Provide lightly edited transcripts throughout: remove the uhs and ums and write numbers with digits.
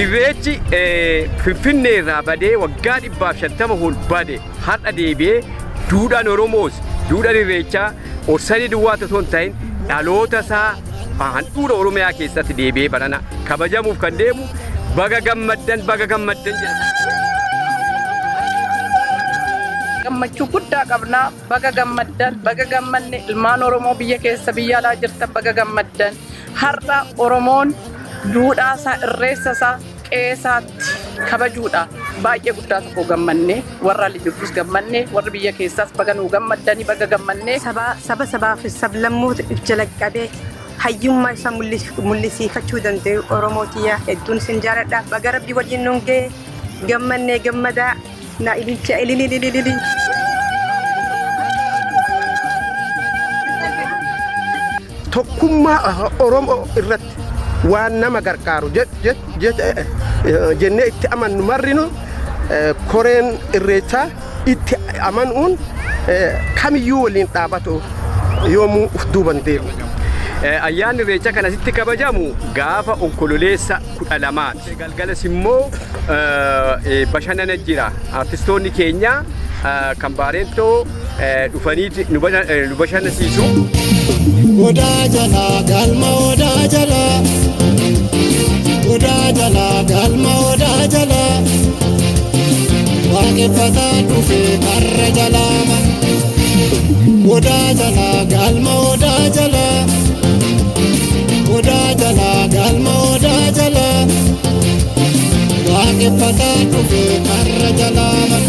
Irreechi Finfinnee irraa badee waggaa 150 ol bade har'a deebi'ee duudhaan Oromoos duudhaan Irreechaa Orsadii duwwaa osoo hin ta'in dhaloota isaa handhuura Oromiyaa keessatti deebi'ee barana kabajamuuf kan deemu baga gammaddan baga gammaddan jedha. Gammachuu guddaa qabnaa, baga gammaddan, baga gammanne. Ilmaan Oromoo biyya keessa, biyya alaa jirtan, baga gammaddan. Har'a Oromoon duudhaa isaa, irreessa isaa qe'eesaatti kabajuudha. Baay'ee guddaa tokko gammanne, warra ali jirtus gammanne, warri biyya keessaas baga nuu gammaddanii, baga gammanne. Saba sabaa fi sablammoota if jala qabee hayyummaa isaa mul'isiifachuu danda'u Oromoo tiyya, hedduun isin jaaladha. Baga Rabbi waliin nuun ga'e, gammannee, gammadaa na ililcha ililililili. Tokkummaa Oromoo irratti waan nama gargaaru jennee itti amannu marrinu koreen Irreechaa itti amanuun kamiyyuu waliin dhaabatu yoomuu uf duuban deemu. Ayyaanni Irreechaa kan asitti kabajamu gaafa Onkololeessa 12ti. Galgalas immoo bashannana jira. Artistoonni keenya kan Baarentoo dhufanii nu bashannansiisu. Odaa jalaa galma, odaa jalaa, odaa jalaa galma, odaa jalaa waaqeffataa dhufee karra jalaa. Odaa jalaa galma, odaa jalaa, odaa jalaa galma, odaa jalaa waaqeffataa dhufee karra jalaa.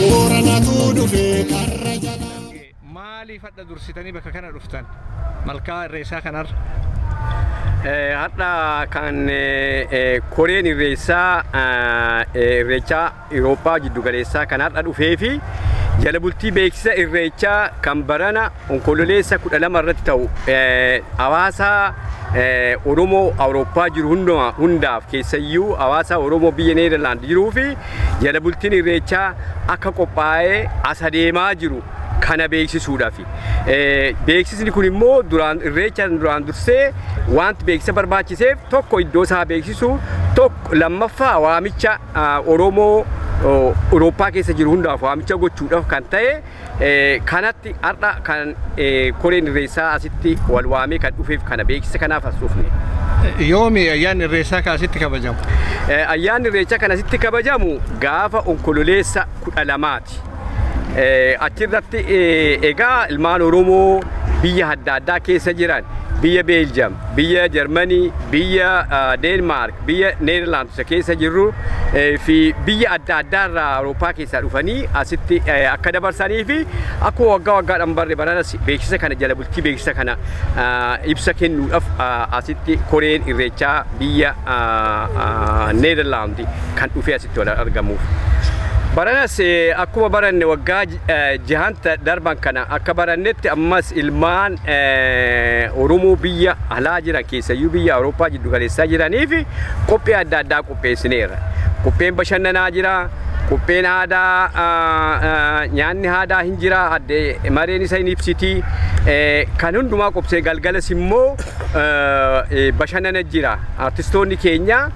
Booranatu dhufee karra jalaa. Maaliif hadha dursitanii bakka kana dhuftan? Malkaa Irreessaa kanarra. Har'a kan koreen Irreessaa Irreechaa Awurooppaa jiddu galeessaa kan har'a dhufee fi jala bultii beeksisa Irreechaa kan barana Onkololeessa 12 irratti ta'u hawaasa Oromoo Awurooppaa jiru hunduma hundaaf, keessayyuu hawaasa Oromoo biyya Neederlaand jiruu fi jala bultiin Irreechaa akka qophaa'ee as adeemaa jiru kana beeksisuudhaaf. Beeksisni kun immoo duraan Irreecha duraan dursee wanti beeksisa barbaachiseef, tokko iddoo isaa beeksisu, tokko lammaffaa waamicha Oromoo Awurooppaa keessa jiru hundaaf waamicha gochuudhaaf kan ta'e kanatti har'a kan koreen Irreessaa asitti wal waamee kan dhufeef kana beeksisa kanaaf as dhufne. Yoomi ayyaanni Irreessaa kan asitti kabajamu? Ayyaanni Irreechaa kan asitti kabajamu gaafa Onkololeessa 12ti. Achirratti egaa ilmaan Oromoo biyya adda addaa keessa jiran, biyya Beeljam, biyya Jarmanii, biyya Deenmaark, biyya Neerlaand keessa jirru fi biyya adda addaa irraa Awurooppaa keessaa dhufanii asitti akka dabarsanii fi akkuma waggaa waggaadhaan barre baranas beeksisa kana, jala bultii beeksisa kana ibsa kennuudhaaf asitti koreen Irreechaa biyya Neerlaand kan dhufee asitti wal argamuuf. Baranas akkuma baranne waggaa jahan darban kana akka barannetti ammas ilmaan Oromoo biyya alaa jiran, keessayyuu biyya Awurooppaa jiddu galeessaa jiranii fi qophii adda addaa qopheessineerra. Qopheen bashannanaa jira, qopheen aadaa, nyaanni aadaa hin jira, adde mareen isa hin ibsiti. Kan hundumaa qopsee galgalas immoo bashannana jira. Artistoonni keenya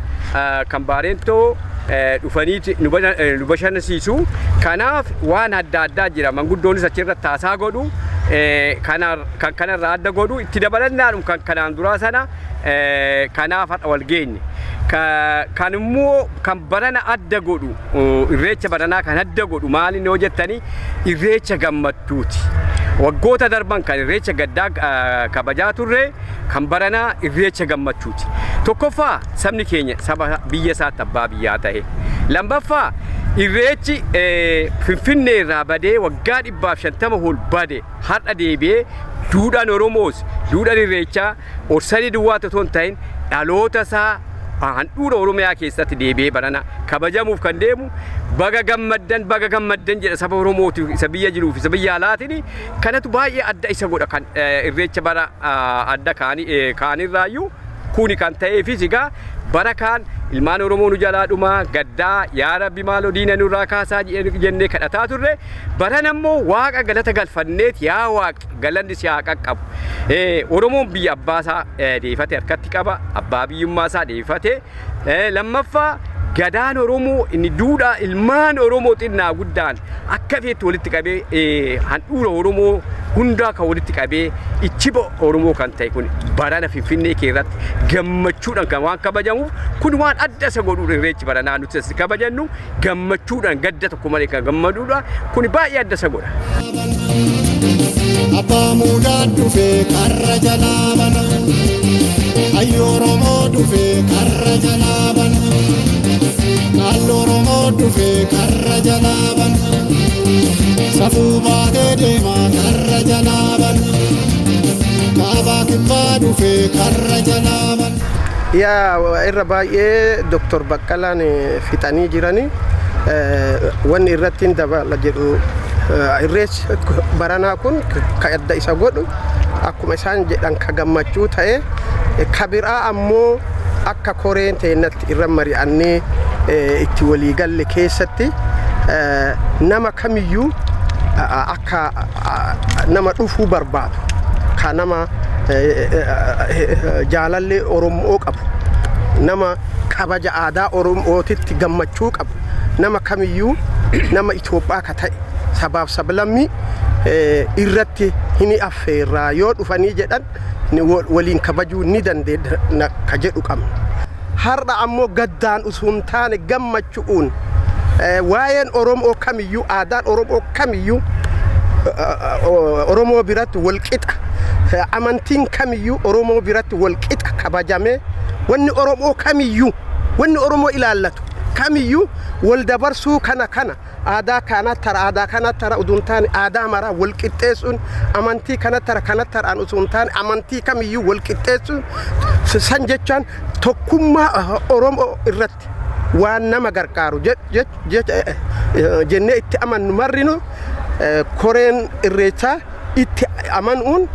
kan Baarentoo dhufaniiti nu bashannansiisu. Kanaaf waan adda addaa jira. Manguddoonis achirratti haasaa godhu. Kan kanarraa adda godhu itti dabalannaadhum kan kanaan duraa sana kanaaf har'a wal geenye. Kan immoo kan barana adda godhu, Irreecha baranaa kan adda godhu maali yoo jettani, Irreecha gammachuuti. Waggoota darban kan Irreecha gaddaa kabajaa turre, kan baranaa Irreecha gammachuuti. Tokkoffaa, sabni keenya saba biyya isaatti abbaa biyyaa ta'e. Lammaffaa, Irreechi Finfinnee irraa badee waggaa 150 ol bade har'a deebi'ee duudhaan Oromoos duudhaan Irreechaa Orsadii duwwaa osoo hin ta'in dhaloota isaa Handhuura Oromiyaa keessatti deebi'ee barana kabajamuuf kan deemu, baga gammaddan, baga gammaddan jedha saba Oromootiif, isa biyya jiruuf, isa biyya alaatiin. Kanatu baay'ee adda isa godha kan irreecha bara adda kaanirraayyuu. Kuni kan ta'eefis egaa bara kaan ilmaan Oromoo nu jalaa dhumaa, gaddaa, yaa Rabbi maaloo diina nurraa kaasaa jennee kadhataa turre. Baran ammoo Waaqa galata galfanneet, yaa Waaqi, galanni si haa qaqqabu. Oromoon biyya abbaasaa deefate harkatti qaba, abbaa biyyummaa isaa deefate. Lammaffaa, gadaan Oromoo inni duudhaa ilmaan Oromoo xinnaa guddaan akka feetti walitti qabee, handhuura Oromoo hundaa kan walitti qabee, ichiba Oromoo kan ta'e kun barana Finfinnee keessatti gammachuudhaan kan waan kabajamuuf, kun waan adda isa godhuudha. Irreechi baranaa nuti as kabajannu gammachuudhaan, gadda tokko malee kan gammaduudha. Kun baay'ee adda isa godha. Abbaa muudaa dhufee karra jalaa bana. Hayyu Oromoo dhufee karra jalaa bana. Qaallu Oromoo dhufee karra jalaa bana. Safuu baatee deemaa karra jalaa bana. Kaabaa kibbaa dhufee karra jalaa bana. Yaa, irra baay'ee Dr. Baqqalaan fixanii jirani. Wanni irratti hin dabala jedhu, irreechi baranaa kun ka adda isa godhu akkuma isaan jedhan ka gammachuu ta'e, ka biraa ammoo akka koreen teennatti irra mari'annee itti waliigalle keessatti, nama kamiyyuu akka nama dhufuu barbaadu, ka nama jaalallee Oromoo qabu, nama kabaja aadaa Oromootitti gammachuu qabu, nama kamiyyuu, nama Itoophiyaa ka ta'e, sabaaf sablammii irratti hin affeerraa, yoo dhufanii jedhan waliin kabajuu ni dandeenya ka jedhu qabna. Har'a ammoo gaddaan osoo hin taane gammachuun, waa'een Oromoo kamiyyuu, aadaan Oromoo kamiyyuu Oromoo biratti walqixa, amantiin kamiyyuu Oromoo biratti walqixa kabajamee, wanni Oromoo kamiyyuu, wanni Oromoo ilaallatu kamiyyuu wal dabarsuu, kana aadaa kana tara, aadaa kana tara utuu hin taane aadaa maraa wal qixxeessuun, amantii kana tara, kana taraan utuu hin taane amantii kamiyyuu wal qixxeessuun, san jechaan tokkummaa Oromoo irratti waan nama gargaaru jennee itti amannu marrinu, koreen irreechaa itti amanuun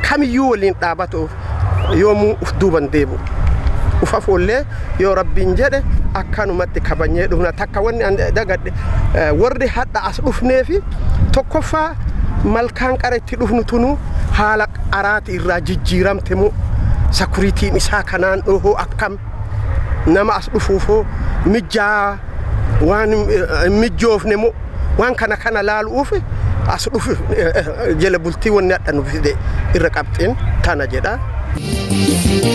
kamiyyuu waliin dhaabatuuf yoomuu uf duuban deebi'u. Ufafoollee yoo Rabbiin jedhe akkanumatti kabajnee dhufna. Takka wanni an dagadhe, warri hadha as dhufnee fi tokkoffaa malkaan qara itti dhufnu tunu haala qaraati irraa jijjiiramte moo, security-n isaa kanaan dhohoo akkam, nama as dhufuufoo mijjaa waan hin mijjoofne moo, waan kana kana laaluuf as dhufu jala bultii wanni hadha nu fide irra qabxiin tana jedha.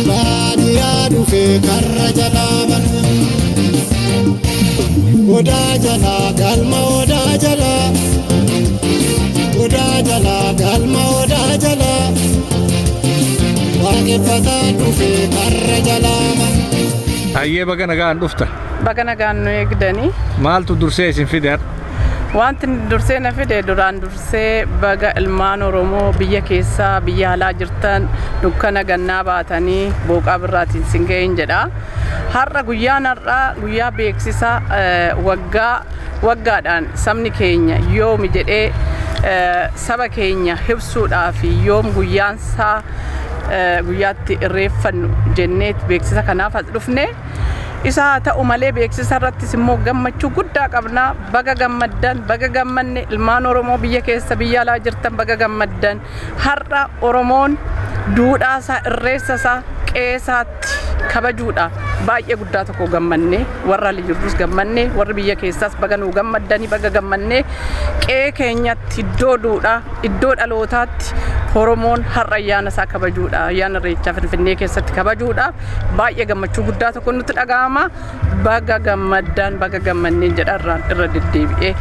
Baadiyyaa dhufee karra jalaa bana. Odaa jalaa galma odaa jalaa. Odaa jalaa galma odaa jalaa. Waaqeffataa dhufee karra jalaa bana. Hayyee, baga nagaan dhufta. Baga nagaan nu eegdanii. Maaltu dursee isin fide har'a? Wanti dursee na fide, duraan dursee baga ilmaan Oromoo biyya keessaa biyya alaa jirtan dukkana gannaa baatanii booqaa birraatiin sin ga'een jedha. Har'a guyyaan har'aa guyyaa beeksisa waggaa waggaadhaan sabni keenya yoomi jedhee saba keenya ibsuudhaaf, yoom guyyaan isaa guyyaatti irreeffannu jennee beeksisa kanaaf as dhufne. Isa haa ta'u malee, beeksisa irrattis immoo gammachuu guddaa qabna. Baga gammaddan, baga gammanne. Ilmaan Oromoo biyya keessa biyya alaa jirtan, baga gammaddan. Har'a Oromoon duudhaa isaa, irreessa isaa qe'eesaatti kabajuudha. Baay'ee guddaa tokko gammanne, warra ala jirrus gammanne, warri biyya keessaas baga nuu gammaddanii, baga gammanne. Qe'ee keenyatti, iddoo duudhaa, iddoo dhalootaatti Oromoon har'a ayyaana isaa kabajuudha. Ayyaana Irreechaa Finfinnee keessatti kabajuudha. Baay'ee gammachuu guddaa tokko nutti dhaga'ama. Baga gammaddaan, baga gammanneen jedha irra deddeebi'ee.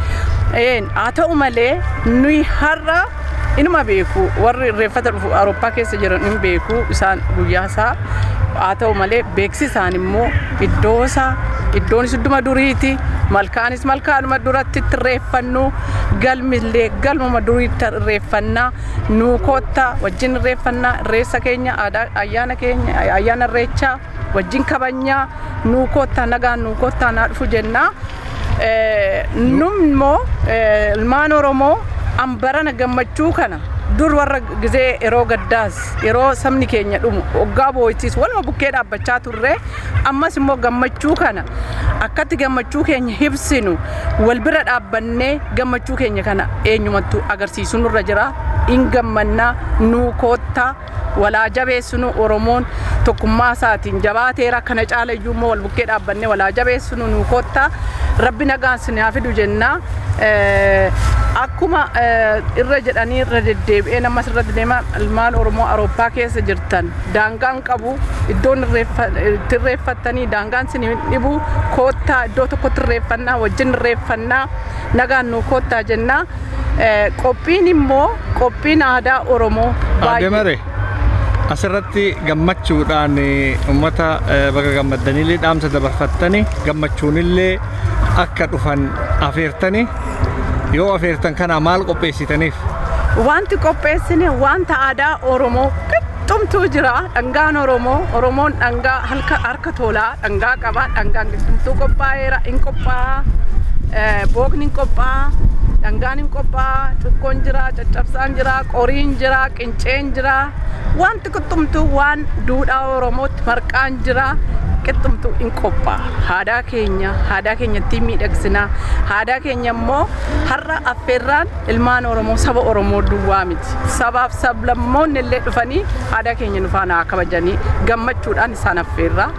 Haa ta'u malee, nuyi har'a inuma beeku, warri irreeffata dhufu Awurooppaa keessa jiran hin beeku isaan guyyaa isaa. Haa ta'u malee, beeksisaan immoo iddoo isaa, iddoonis idduma duriiti. Malkaanis malkaanuma duratti itti irreeffannu, galmillee galmuma duriitti irreeffannaa. Nuu koottaa, wajjin irreeffannaa. Irreessa keenya, aadaa, ayyaana keenya, ayyaana Irreechaa wajjin kabajnaa. Nuu koottaa, nagaan nuu koottaa, naa dhufu jennaa. Nummoo ilmaan Oromoo ambarana gammachuu kana dur warra gizee yeroo gaddaas, yeroo sabni keenya dhumu, waggaa boo'itis waluma bukkee dhaabbachaa turre. Ammas immoo gammachuu kana akkatti gammachuu keenya ibsinu, wal bira dhaabbannee gammachuu keenya kana eenyumattuu agarsiisu nurra jira. In gammannaa, nuu koottaa, walaa jabeessinu. Oromoon tokkummaa isaatiin jabaateera. Kana caala iyyuu immoo wal bukkee dhaabbannee walaa jabeessinu. Nuu koottaa, Rabbi nagaan sin haa fidu jennaa. Akkuma irra jedhanii irra deddeebi'ee namas irratti deema, ilmaan Oromoo Awurooppaa keessa jirtan, daangaan qabu iddoon itti irreeffattanii, daangaan sin hin dhibu. Koottaa, iddoo tokkotti irreeffannaa, wajjin irreeffannaa, nagaan nuu koottaa jennaa. Qophiin immoo qophiin aadaa Oromoo Aadde Mare, asirratti gammachuudhaan uummata baga gammaddanillee dhaamsa dabarfattanii, gammachuunillee akka dhufan afeertanii, yoo afeertan kana maal qopheessitaniif? Wanti qopheessine wanta aadaa Oromoo qixxumtuu jira. Dhangaan Oromoo, Oromoon dhangaa harka harka tolaa dhangaa qaba. Dhangaan qixxumtuu qophaa'eera, hin qophaa'a. Bookni hin qophaa'a. Dhangaan hin qophaa'a. Cukkoon jira, caccabsaan jira, qoriin jira, qinceen jira. Wanti qixxumtuu waan duudhaa Oromootti marqaan jira. Qixxumtuu hin qophaa'a. Aadaa keenya, aadaa keenya ittiin miidhagsinaa. Aadaa keenya immoo har'a affeerraan ilmaan Oromoo, saba Oromoo duwwaa miti. Sabaaf sablammoonni illee dhufanii aadaa keenya nu faana haa kabajanii, gammachuudhaan isaan affeerraa,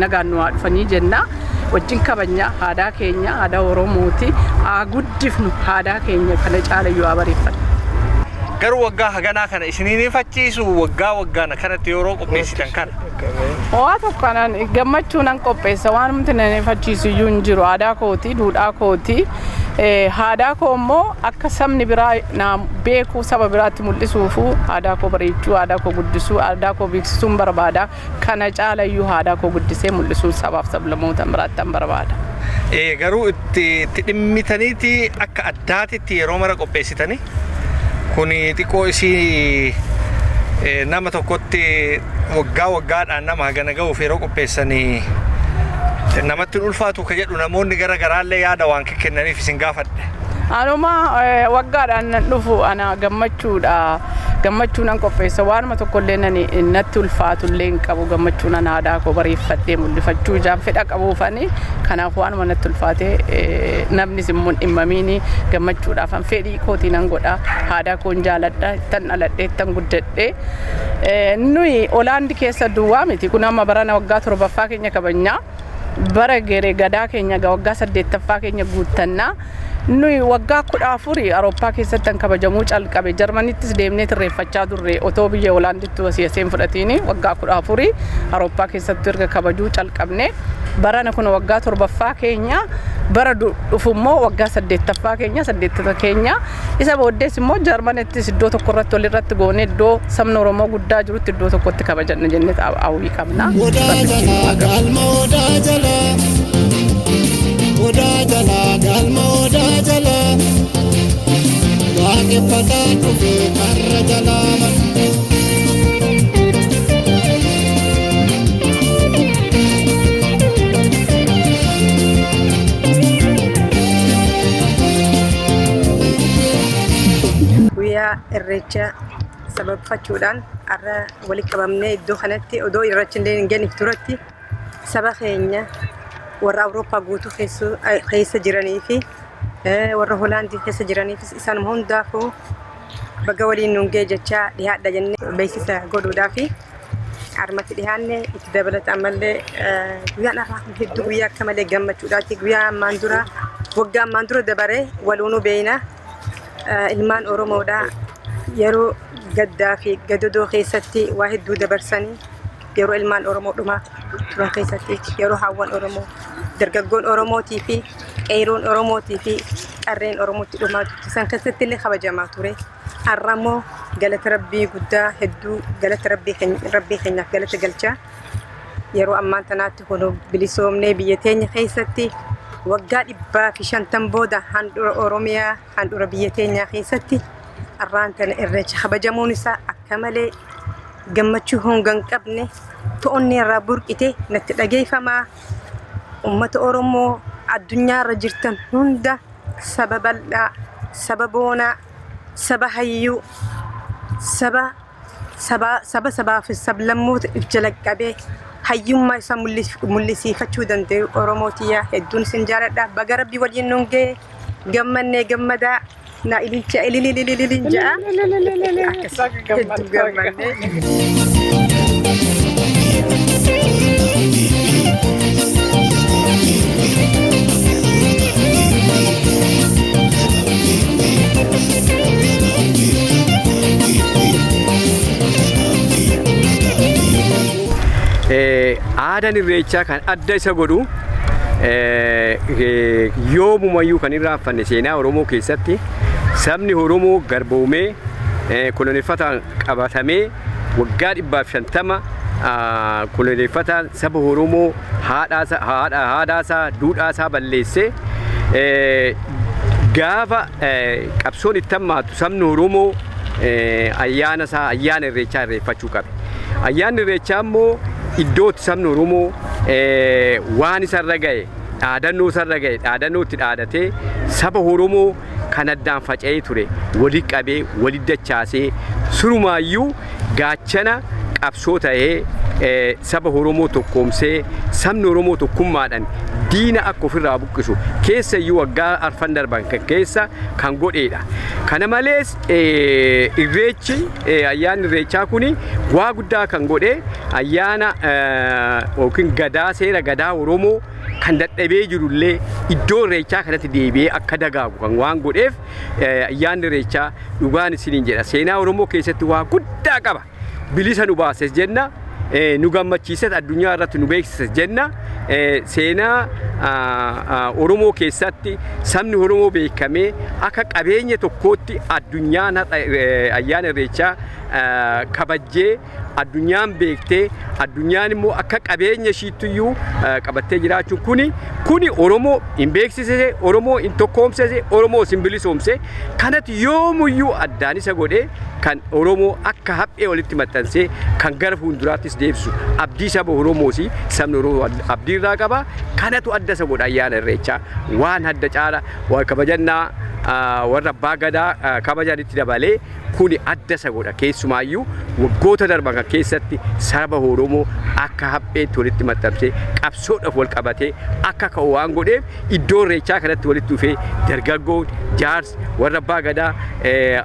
nagaan nu haa dhufanii jenna. Wajjin kabajna aadaa keenya, aadaa Oromooti. Haa guddifnu aadaa keenya, kana caalayyuu haa bareeffannu. Garuu waggaa haganaa kana isiniin ifachiisu, waggaa waggaan akkanatti yeroo qopheessitan kana? Waa tokko kanan gammachuu nan qopheessa, waan humti nan ifachiisu iyyuu hin jiru. Aadaa kooti, duudhaa kooti. Aadaa koo immoo akka sabni biraa naa beeku, saba biraatti mul'isuufu aadaa koo bareechuu, aadaa koo guddisuu, aadaa koo beeksisuun barbaada. Kana caalayyuu aadaa koo guddisee mul'isuu sabaaf sablammoota biraatti an barbaada. Garuu itti dhimmitaniiti akka addaatitti yeroo mara qopheessitanii, kun xiqqoo isii nama tokkotti waggaa waggaadhaan nama hagana ga'uuf yeroo qopheessanii namatti hin ulfaatu ka jedhu, namoonni gara garaallee yaada waan kennaniif isin gaafadhe. Anuma waggaadhaan nan dhufu, ana gammachuudha. Gammachuu nan qopheessa. Waanuma tokkollee nani natti ulfaatu illee hin qabu. Gammachuu nan aadaa koo bareeffadhee mul'ifachuu ijaan fedha qabuufani. Kanaaf waanuma natti ulfaate namnis immoo hin dhimmamiini, gammachuudhaaf an fedhii kootii nan godha. Aadaa koon jaaladha. Ittan dhaladhee, ittan guddadhe. Nuyi Olaandi keessa duwwaa miti. Kun amma barana waggaa 7ffaa keenya kabajnaa. Bara geree gadaa keenya waggaa 8ffaa keenya guuttannaa. Nuyi waggaa 14 Awurooppaa keessatti kan kabajamuu calqabe. Jarmanittis deemnee irreeffachaa turre otoo biyya Hoolaanditti asii aseen fudhatiini. Waggaa 14 Awurooppaa keessatti erga kabajuu calqabne, barana kun waggaa 7ffaa keenya, bara dhufu immoo waggaa 8ffaa keenya, saddeettata keenya. Isa booddees immoo Jarmanittis iddoo tokko irratti walirratti goonee, iddoo sabni Oromoo guddaa jirutti iddoo tokkotti kabajanna jennee hawwii qabna. Odaa jalaa galma, odaa jalaa, odaa jalaa galma, odaa jalaa waaqeffataa dhufee karra jalaa bana. Guyyaa Irreecha sababeeffachuudhaan har'a walitti qabamnee iddoo kanatti, odoo Irreechi illee hin ganiif duratti, saba keenya warra Awurooppaa guutuu keessa jiranii fi warra Hoolaandii keessa jiraniifis, isaanuma hundaafuu baga waliin nuun ga'e jechaa dhiyaadha jennee beeksisa godhuudhaa fi harmatti dhiyaanne. Itti dabalata ammallee guyyaan har'aa kun hedduu guyyaa akka malee gammachuudhaati. Guyyaa ammaan dura, waggaa ammaan dura dabaree waluunuu beeyna. Ilmaan Oromoodha yeroo gaddaa fi gadadoo keessatti waa hedduu dabarsanii, yeroo ilmaan Oromoo dhumaa turan keessatti, yeroo hawwan Oromoo, dargaggoon Oromootii fi qeeroon Oromootii fi qarreen Oromootti dhumaa turte san keessatti illee kabajamaa ture. Har'a immoo galata Rabbii guddaa, hedduu galata Rabbii keenyaaf galata galchaa, yeroo ammaan tanaatti kun bilisoomnee biyya teenya keessatti Waggaa 150 booda handhuura Oromiyaa, handhuura biyya teenyaa keessatti arraan tana irreecha kabajamuun isaa akka malee gammachuu honga hin qabne to'onni irraa burqite natti dhageeffamaa. Uummata Oromoo addunyaa irra jirtan hunda, saba bal'aa, saba boonaa, saba hayyuu, saba saba saba sabaa fi sablammoota if jala qabee hayyummaa isaa mul'isiifachuu danda'u, Oromoo tiyyaa, hedduun isin jaaladha. Baga Rabbi waliin nuun ga'e, gammannee gammadaa na ililcha ilililililin ja'a. Akkas hedduu gammannee. Aadaan irreechaa kan adda isa godhu, yoomumayyuu kan irraanfanne, seenaa Oromoo keessatti sabni Oromoo garboomee, koloneeffataan qabatamee, waggaa 150 koloneeffataan saba Oromoo haadhaasaa, duudhaasaa balleessee, gaafa qabsoon itti hammaatu sabni Oromoo ayyaana isaa, ayyaana irreechaa irreeffachuu qabe. Ayyaanni irreechaa immoo iddootti sabni Oromoo waan isarra ga'e, dhaadannoo isarra ga'e, dhaadannoo itti dhaadatee, saba Oromoo kan addaan faca'ee ture wali qabee, wali dachaasee, surumaayyuu gaachana qabsoo ta'ee, saba Oromoo tokkoomsee, sabni Oromoo tokkummaadhaan diina akka ofirraa buqqisu keessayyuu waggaa arfan darban kan keessa kan godheedha. Kana malees irreechi, ayyaanni irreechaa kuni waa guddaa kan godhe, ayyaana yookiin gadaa, seera gadaa Oromoo kan dadhabee jirullee iddoo irreechaa kanatti deebi'ee akka dagaagu kan waan godheef, ayyaanni irreechaa, dhugaan isiniin jedha, seenaa Oromoo keessatti waa guddaa qaba. Bilisa nu baases jenna. Nu gammachiises, addunyaa irratti nu beeksises jenna. Seenaa Oromoo keessatti sabni Oromoo beekamee akka qabeenya tokkootti addunyaan ayyaana irreechaa kabajjee, addunyaan beektee, addunyaan immoo akka qabeenya ishiittiyyuu qabattee jiraachuun kuni Oromoo hin beeksise, Oromoo hin tokkoomsise, Oromoo hin bilisoomse. Kanatti yoomuyyuu addaan isa godhee kan Oromoo akka haphee walitti maxxansee kan gara fuulduraattis deebisu abdii saba Oromooti. Sabni Oromoo abdii irraa qaba. Kanatu adda isa godha. Ayyaana irreechaa waan adda caala waa kabajannaa warra abbaa gadaa kabajanitti dabalee kuni adda isa godha. Keessumaayyuu waggoota darban kan keessatti saba Oromoo akka hapheetti walitti maxxansee qabsoodhaaf wal qabatee akka ka'u waan godheef, iddoo irreechaa kanatti walitti dhufee dargaggoon, jaarsi, warra abbaa gadaa,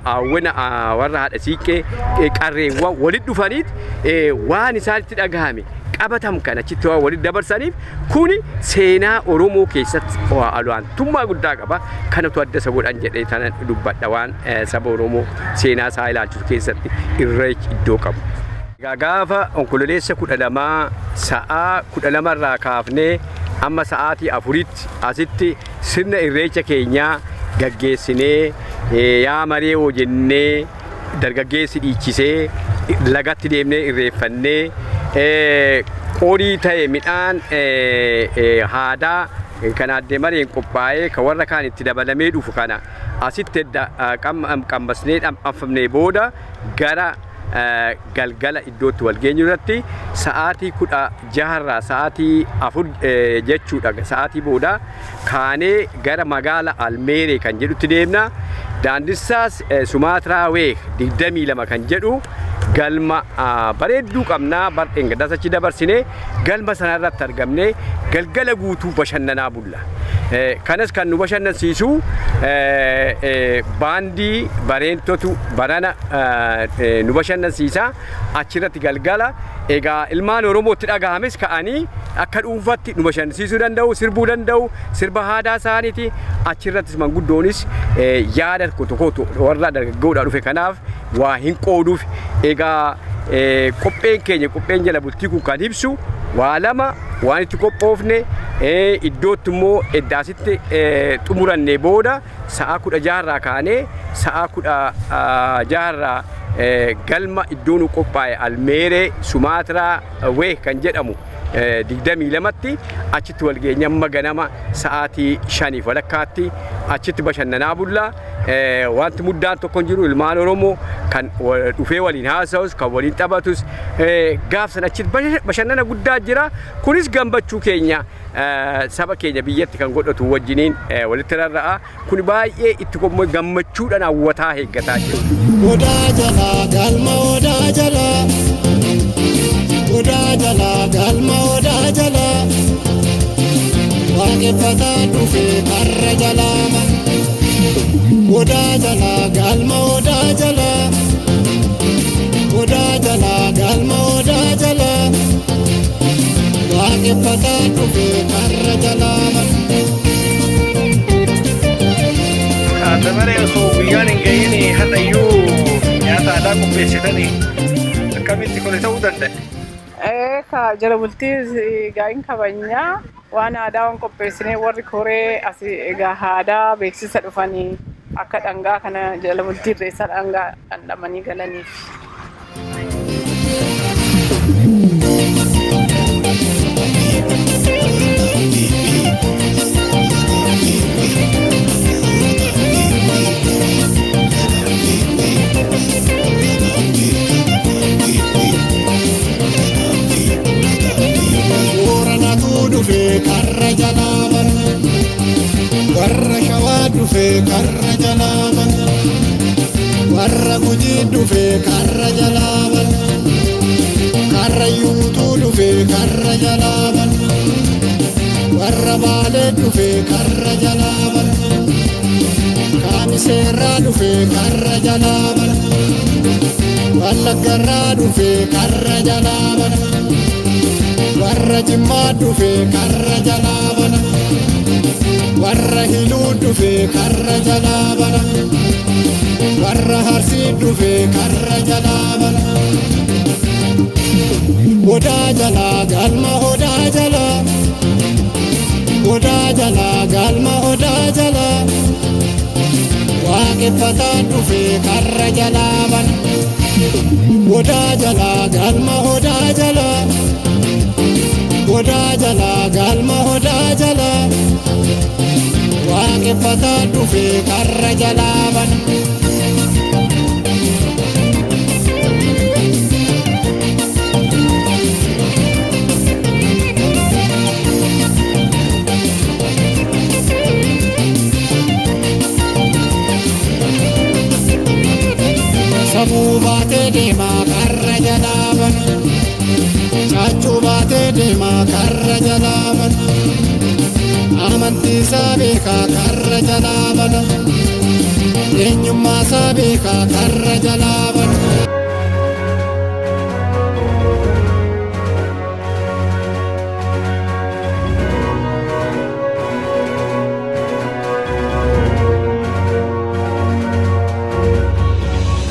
hawwana, warra haadha siiqqee, qarreewwan walitti dhufaniit waan isaanitti dhagahame qabatam kan achitti waan walitti dabarsaniif, kuni seenaa Oromoo keessatti olaantummaa guddaa qaba. Kanatu adda isa godhan jedhee tana dubbadha, waan saba Oromoo seenaa isaa ilaalchisu keessatti irreechi iddoo qabu. Egaa gaafa Onkololeessa 12 sa'aa 12rraa kaafnee amma sa'aatii 4tti asitti sirna irreecha keenyaa gaggeessinee, yaa maree hoo jennee, dargaggeessi dhiichisee, lagatti deemnee irreeffannee, qorii ta'e, midhaan haadaa kan addee mareen qophaa'ee kan warra kaan itti dabalamee dhufu kana asitti edda qammasnee dhamdhamfamnee booda, gara galgala iddootti wal geenyu irratti sa'aatii 16rraa sa'aatii 4 jechuudha, sa'aatii booda kaanee gara magaala Almeeree kan jedhutti deemna. Daandissaas Sumaatiraa Week 22 kan jedhu galma bareedduu qabnaa bardheen gaddaas achi dabarsinee, galma sanarratti argamnee galgala guutuu bashannanaa bulla. Kanas kan nu bashannansiisu baandii bareentotu barana nu bashannansiisa achirratti galgala. Egaa ilmaan Oromootti dhagahames ka'anii akka dhuunfaatti nu bashannansiisuu danda'u, sirbuu danda'u, sirba aadaa isaaniiti. Achirrattis manguddoonis yaada tokko tokko warra dargaggoodhaa dhufe kanaaf waa hin qooduuf. Egaa qopheen keenya, qopheen jala bultii kun kan ibsu waa lama: waan itti qophoofne, iddootti immoo eddaasitti xumuranne booda sa'a 16rraa kaanee sa'a 16rraa galma iddoo nu qophaa'e Almeeree Sumaatiraa Wee kan jedhamu 22tti achitti wal geenya amma ganama sa'aatii 5:30tti achitti bashannanaa bulla. Wanti muddaan tokko hin jiru. Ilmaan Oromoo kan dhufee waliin haasa'us, kan waliin taphatus, gaaf sana achitti bashannana guddaa jira. Kunis gammachuu keenya saba keenya biyyatti kan godhatu wajjiniin walitti rarra'a. Kun baay'ee itti gammachuudhaan hawwataa eeggataa jiru. Odaa jalaa galma odaa jalaa, odaa jalaa galma odaa jalaa, waaqeffataa dhufee karra jalaa bana. Odaa jalaa galma odaa jalaa, odaa jalaa galma odaa jalaa, waaqeffataa dhufee karra jalaa bana. Dabaree osoo guyyaan hin gahin har'ayyuu nyaata aadaa qopheessitanii akkamitti kun ta'uu danda'e? Ka jala bultii gaa'iin kabajnaa waan aadaa waan qopheessinee, warri koree asii egaa aadaa beeksisa dhufanii akka dhangaa kana jala bultii irreessaa dhangaa dhandhamanii galaniif. Booranatu dhufee karra jalaa bana. Warra Shawaa dhufee karra jalaa bana. Warra Gujii dhufee karra jalaa bana. Karrayyuutuu dhufee karra jalaa bana. Warra Baalee dhufee karra jalaa bana. Kaamiseerraa dhufee karra jalaa bana. Wallaggarraa dhufee karra jalaa bana. Warra Jimmaa dhufee karra jalaa bana. Warra Hiluu dhufee karra jalaa bana. Warra Arsii dhufee karra jalaa bana. Odaa jalaa galma odaa jalaa, odaa jalaa galma odaa jalaa, waaqeffataa dhufee karra jalaa bana. Odaa jalaa galma odaa jalaa, odaa jalaa galma odaa jalaa, waaqeffataa dhufee karra jalaa bana. Sabuu baatee deemaa karra jalaa bana. Caaccuu baatee deemaa karra jalaa bana. Amantii isaa beekaa karra jalaa bana. Eenyummaa isaa beekaa karra jalaa bana.